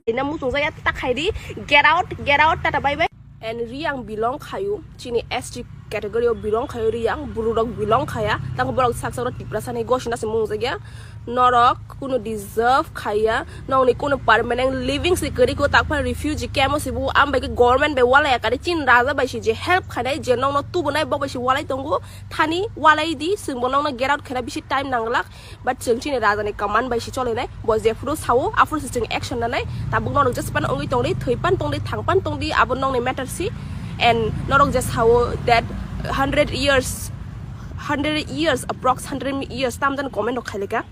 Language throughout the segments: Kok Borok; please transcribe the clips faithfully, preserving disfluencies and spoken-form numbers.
Ina muchung jaya ta khai di. Get out, get out, tata bye bye. And Riang belong khayu, chini S T category o belong khayu Riang, buru rok belong khaya, tang borok sak sak Tiprasa ni gosi na se mung jaya. Norok kuno deserve khaya, nokni kuno permanent living se kwrwi ko, takphano refugee camp o se bu, am bai ke government bai walai ya kari, chin raja bai se je help khainai, je nokno tubunai, bo bai se walai tongo, thani walai di, chwng bo nokno get out khaina bisi time nanglak. But chwng chini raja ni command bai se cholinai, bo jephuru sao aphuru se chwng action nanai. Tabuk norok jespan wngwi tongdi, thwipan tongdi, thangpan tongdi, abo nokni matter si. And norok je sao that hundred years, hundred years, approx hundred years tamjani comment rok khailika.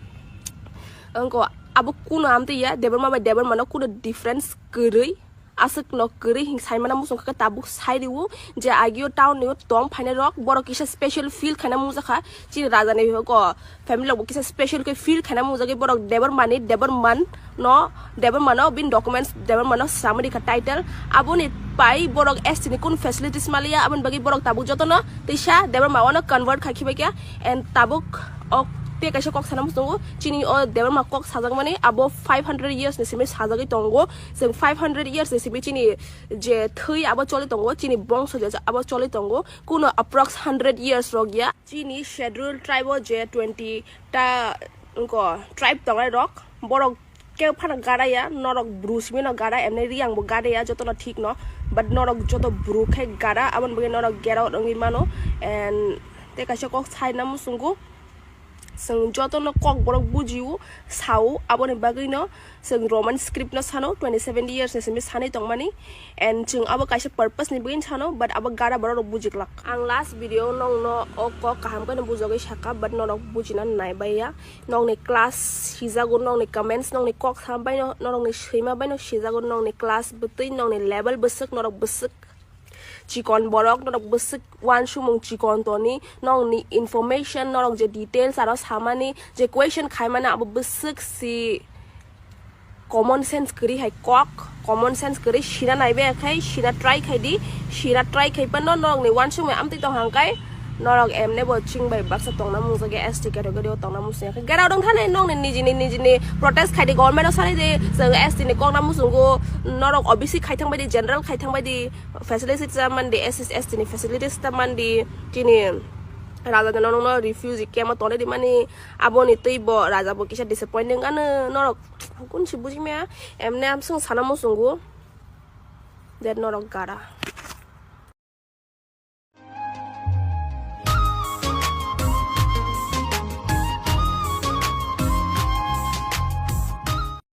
Wngko abo kuno amtwi ya, Debbarma bai Debbarma no kuno difference kwrwi, aswk no kwrwi hing saimana muchung khe tabuk sai riwo je agio town ni tong phainai rok, borok kisa special feel khaina mungjakha. Chini raja ni ko family rok bo kisa special khe feel khaina mungjagwi borok Debbarma ni, Debbarma no, Debbarma no bin documents, Debbarma no samari kha title. Aboni pai borok S T ni kun facilities maliya, aboni bagwi borok tabuk jotono teisa Debbarma wano convert khai khibai kha. And tabuk ok te kaisa kok sana muchungo, chini o Debbarma kok sajakmani abo five hundred years ni simi sajagwi tongo. Chwng five hundred years ni simi chini je thwi abo choli tongo, chini bongso je abo choli tongo, kuno approx hundred years rok ya. Chini schedule tribe o je twenty ta wngko tribe tongnai rok, borok khe phano gadaya, norok bru simi no gada, emni Riang bo gadaya, jotono thik no, but norok joto bru khe gada, aboni bagwi norok get out wngwi mano. And te kaisa kok saina muchungo. Chwng jotono kokborok bujio, sao, aboni bagwino chwng Roman script no sano, twenty seven years ni simi sanwi tongmani, and chwng abo kaisa purpose ni bagwi sano, but abo gada borok rok bujiglak. Ang last video nokno o kok kaham khe no bujogwi saka, but norok bujina nai baiya. Nokni class sijago, nokni comments, nokni kok sam baino, norokni swima baino sijago, nokni class bwtwi, nokni level bwswk, norok bwswk chikon borok, norok bwswk wansukmung chikon toni, nokni information, norok je details aro samani, je question khaimani abo bwswk si common sense kwrwi hai kok, common sense kwrwi sina naibe khai, sina try khai di, sina try khai pano norokni wansukmung amtwi tong hang kai, norok emne bo ching bai baksa tongna mung jagwi S T category o tongna mung jagwi. Get out wng thani nokni nijini, nijini protest khai di, government o sanai di, chwng S T ni kokna muchungo, norok O B C khai thang bai di, general khai thang bai di, facilities ta mandi, S C S T ni facilities ta mandi, chini raja jano nokno refugee camp o tonwi rimani, aboni twi bo raja bo kisa disappointing ano norok kun si buji maya, emne amsong sana muchungo that norok gara.